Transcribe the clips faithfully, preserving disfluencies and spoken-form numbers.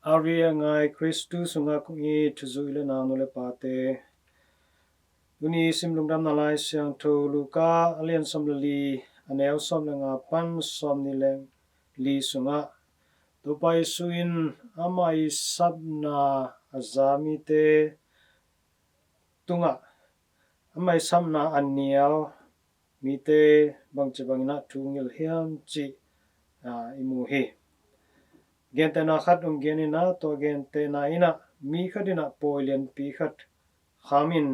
A ri a ngai Kristu sungah kong it thuzui le nau nu le pate, tuni sim lungdamna Lai Siangtho Luka a lian sawm le li, a neu sawm le nga pan sawm nih le li sungah Topa Jesu in amah i sapna a za mite tungah amah i sapna a nial mite bangci bangin ah thu ngilh hiam cih, aa, i mu hi. Gentehna khat hong gen in ah, tua gentehna in ah mi khat in ah pawi lianpi khat khamin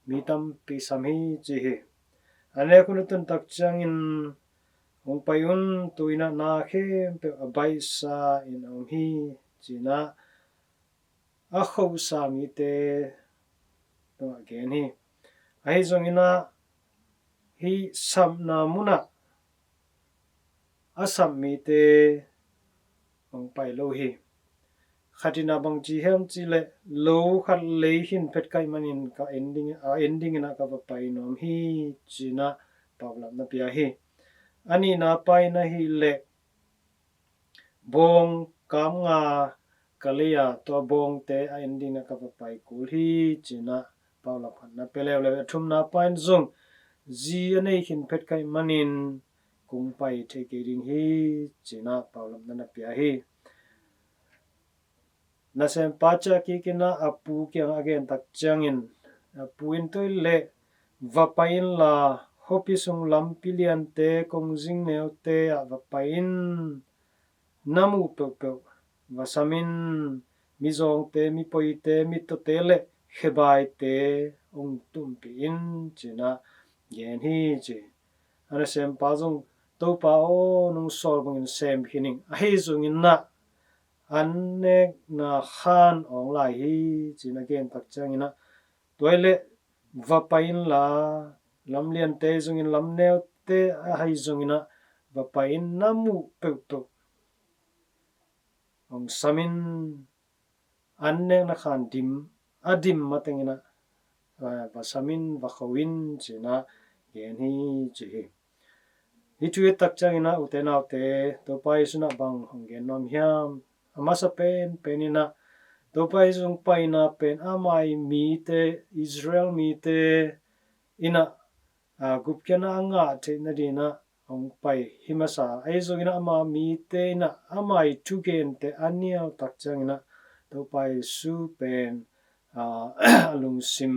mi tampi sam hi ci hi. A nek hun a tun tak ciangin hong pai un, tu in ah na khempeuh a baihsa in a om hi ci in ah a khosa mite tungah gen hi. Ahi zongin ah hih sapna munah a sap mite hong pai lo hi. Khat in ah bangci hiam cih leh lo khat lei khin phet ka hih manin ka en ding, a en dingin ah ka va pai nuam hi ci in ah paulapna pia hi. A nihna pa in ahih leh bawng kam nga ka lei a, tua bawngte a en dingin ah ka va pai kul hi ci in ah paulap khat na pia leuleu. A thumna pa in zong zi a nei khin phet ka hih manin kong pai thei kei ding hi ci in ah paulapna na pia hi. Nasempa ciah kik in ah a pu kiangah a gen tak ciangin a pu in, tua hi leh va pai inla, khuapi sung lampi liante, kongzing neute ah va pai in, na muh peuhpeuh va sam in, mizawngte, mipoite, mittawte le khebaite hong tumpih in ci in ah gen hi ci. A nasempa zong, Topa aw, nong sawl bangin sem khin ing, ahi zongin ah an nekna khan awng lai hi ci in a gen tak ciangin ah, tua hi leh va pai inla, lamliante zongin lamneute ahi zongin ah va pai in, na muh peuhpeuh hong sam in, an nekna khan dim, a dim matengin ah, aa, va sam in, va kho in ci in ah gen hi ci hi. Hih thu i et tak ciangin ah ute naute, Topa Jesu in ah bang hong gen nuam hiam? A masa penpen in ah Topa Jesu hong paina pen ama i mite, Israel mite in ah, aa, gupkhiatna a ngah theih nadingin ah hong pai hi masa. Ahi zongin ah ama mite in ah ama i thugente a nial tak ciangin ah Topa Jesu pen, aa, a lungsim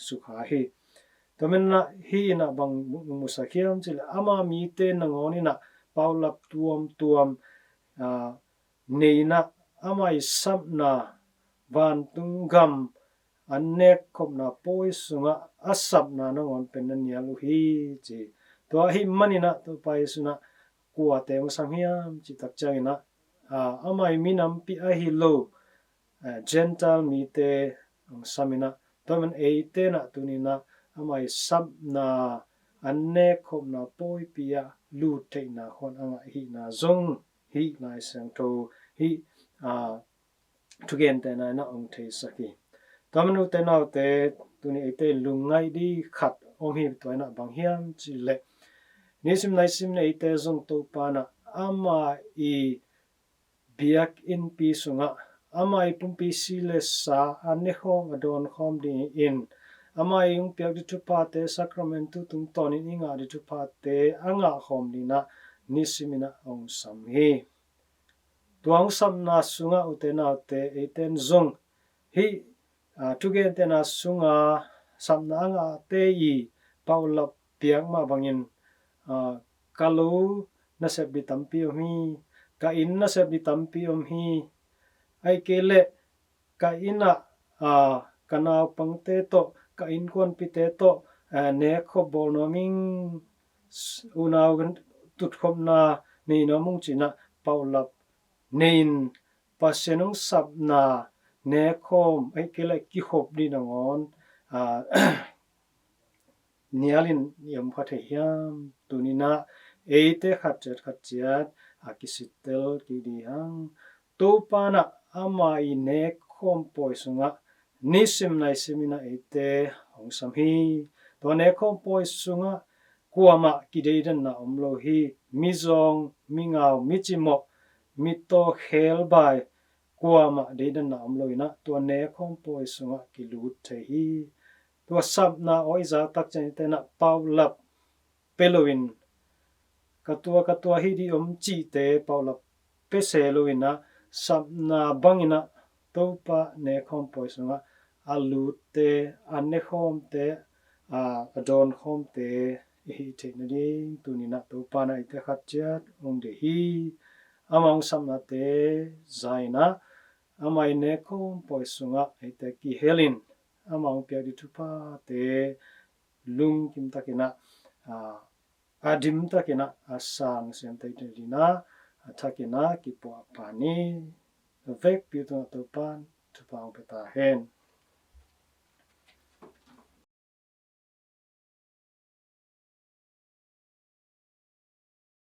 sukha hi. Tua manin ah hih in ah bang mu-, musak hiam cih leh ama mite nangawn in ah paulap tuamtuam, aa, nei in ah ama i sapna, vantung gam an nekkhopna pawi sungah a sapna nangawn pen na nial uh hi ci. Tua ahih manin ah Topa Jesu in ah kuate hong sam hiam cih tak ciangin ah, aa, ama i minampi ahi lo, aa, Gentile mite hong sam in ah, tua man eite in ah tuni in ah ama i sapna, an nekkhopna pawipi ah lut theihna khuan a ngah hihna zong hih Lai Siangtho, hih, aa, thugentehna in ah hong theisak hi. Tua manin ute naute, tuni eite lungngaih ding khat om hi. Tua in ah bang hiam cih leh nisim naisim in eite zong Topa in ah ama i biakinnpi sungah ama i pumpi si le sa a nekhawm a dawnkhawm dingin, ama i hong piak ding thuphate, sakramentu tungtawnin i ngah ding thuphate a ngahkhawm dingin ah nisim in ah hong sam hi. Tua hong sapna sungah ute naute, eite in zong hih, aa, thugentehna sunga sapna a ngahte i paulap piak mah bangin, aa, ka lo nasep ding tampi om hi, ka inn nasep ding tampi om hi, ahih kei leh ka inn ah, aa, ka naupangte tawh, ka innkuanpihte tawh, aa, nekkhop bawl nuam ing, unau tutkhopna nei nuam ung ci in ah paulap nei in, Pasian hong sapna nekkhawm, ahih kei leh kikhop ding nangawn, aa, nialin i om kha thei hiam? Tuni in ah eite khat ciat khat ciat a kisittel kik ding hi hang. Topa in ah ama i nekkhawm pawi sungah nisim naisim in ah eite hong sam hi. Tua nekkhawm pawi sungah kuamah kideidanna om lo hi. Mizawng, mingau, micimawh, mittaw, khebai, kuamah deidanna om lo in ah tua nekhawm pawi sungah kilut thei hi. Tua sapna aw i zak tak ciang i tenah paulap pia loin, ka tua ka tua hi dih om cihte paulap pia se lo in ah, sapna bangin ah Topa nekhawm pawi sungah a lutte, a nekhawmte, a, a dawnkhawmte i hih theih nading tuni in ah Topa in ah eite khat ciat hong deih hi. Ama hong sapnate za in ah, ama i nekhawm pawi sungah eite kihel in, ama hong piak ding thuphate lungkim takin ah, a, a dim takin ah a sang siam thei nading in ah a thakin ah kipuahpha ni. A vekpi tungah Topa in thupha hong pia ta hen.